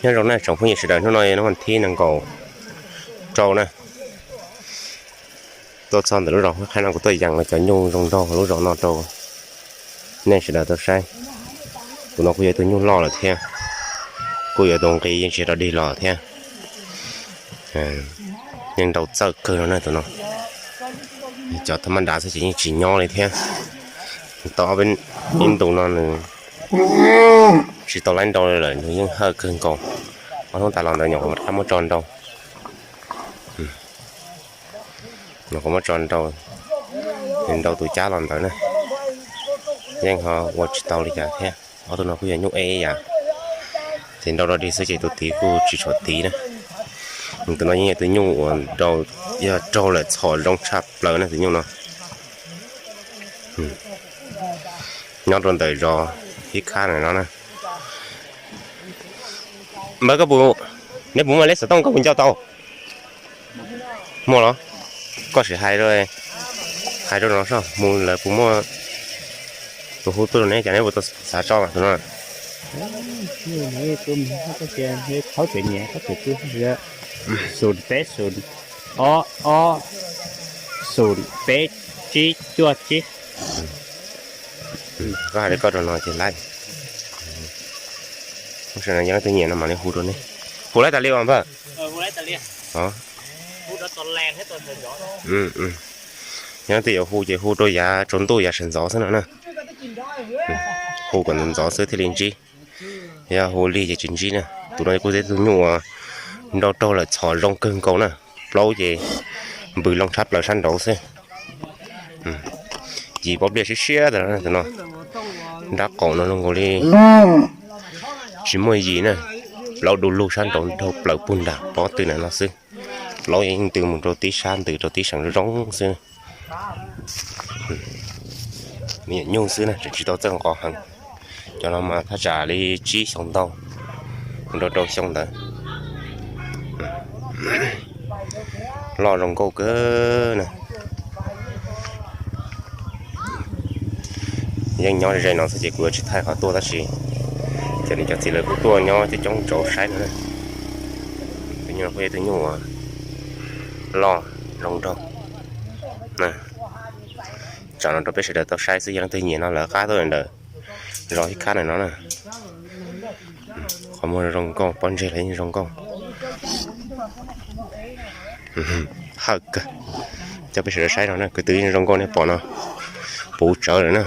Nyob zoo na tsoom phooj ywg sawv daws, hnub no yog hnub thib nees nkaum rau na. Tuaj txog ntawm lub zos Huab Qhaib no kuv tuaj yees los cov nyuj zoo nraug lub zos no rau nej sawv daws tau saib. Tus no kuj yog tus nyuj loj lawm thiab, kuj yog tus nqi yeej tsis rov dig los thiab. Yeej nrau txawj kawg no na tus no. Cov thaj mab dav xwb ces yeej tsis nyob li thiab. Tau ob peb ib ntus no nws tsis tau laib nrau li lawm, nws yeej hawj kawg nkaus. Ob hnub tas los ntawd nyuam qhuav rov qab muab tso nrau. Nyuam qhuav muab tso nrau, nrau tus cab los ntawd na. Yeej ho ua tsis tau li cas thiab. Ob tug no kuj yog nyuj eb ib yam, ces nrau rau dig xwb ces tus tid kuj tsis tshua tiv na. Tus no yeej yog tus nyuj uas nrau, yog raug lawm txhom zoo tshaj plaws na tus nyuj no. Nyob rau ntawm zos Hib Khab no na. Npawg, koj puas, neb puas muaj leb xov tooj koj puas nco tau? Muaj los? Koj sim hais, hais rau no soj mus lawv puas muaj, tus hu tuaj rau neb cas neb puas tau xav tso mas tus no. Thauj tsev nyiam, thauj tsev twg, xum peb xum, ob ob, xum peb tsib cuaj tsib. Koj hais li koj rau no ces laib. Yog leej twg nyiam no mam li hu rau neb. Hu laib tas li os npawg? Yog leej twg yuav hu ces hu rau yav tsaus ntuj yav sawv ntxov xwb no na. Hu kom ntxov ntxov xwb thiaj li ntsib, yog hu lig ces tsis ntsib na. Tus no kuj yog tus nyuj uas nrau raug lawm txhom zoo kawg nkaus na. Plaub ces npws loo tshab plaws sab nraud xwb. Yim pob npliaj siab siab tas tus no. Nrab qaum no zoo nkaus li tsis muaj yim na, plaub du lug sab nraud dhau plaws puag nram pob tw na no xwb. Plaub yeej ntws mus rau tib sab ntws rau tib seem zoo xwb. Me nyuam nyuj xwb na, tseem tsis tau txawj nqos heev. Cov no mas thaj tsam li tsib xyoo ntau mus rau rau xyoo ntawd. Loj zoo nkauj kawg na. Yeej nyob ze no xwb ces kuv yuav tsis thaij qhov tuaj tab sis cov niam cov txiv lawv kuj tuaj nyob coob coob rau saib no na. Tus nyuj no kuj yog tus nyuj uas loj zoo nraug. Tso no rau peb sawv daws tau saib xwb, yog leej twg nyiam no lawv qab tuaj ntawm zos Hib Khab ntawm no na. Qhov muag zoo nkauj, pob ntseg los yeej zoo nkauj. Hawj kawg. Coj peb sawv daws saib no na, kwv tw yeej zoo nkauj nej pom no. Puv tsawv lawm na.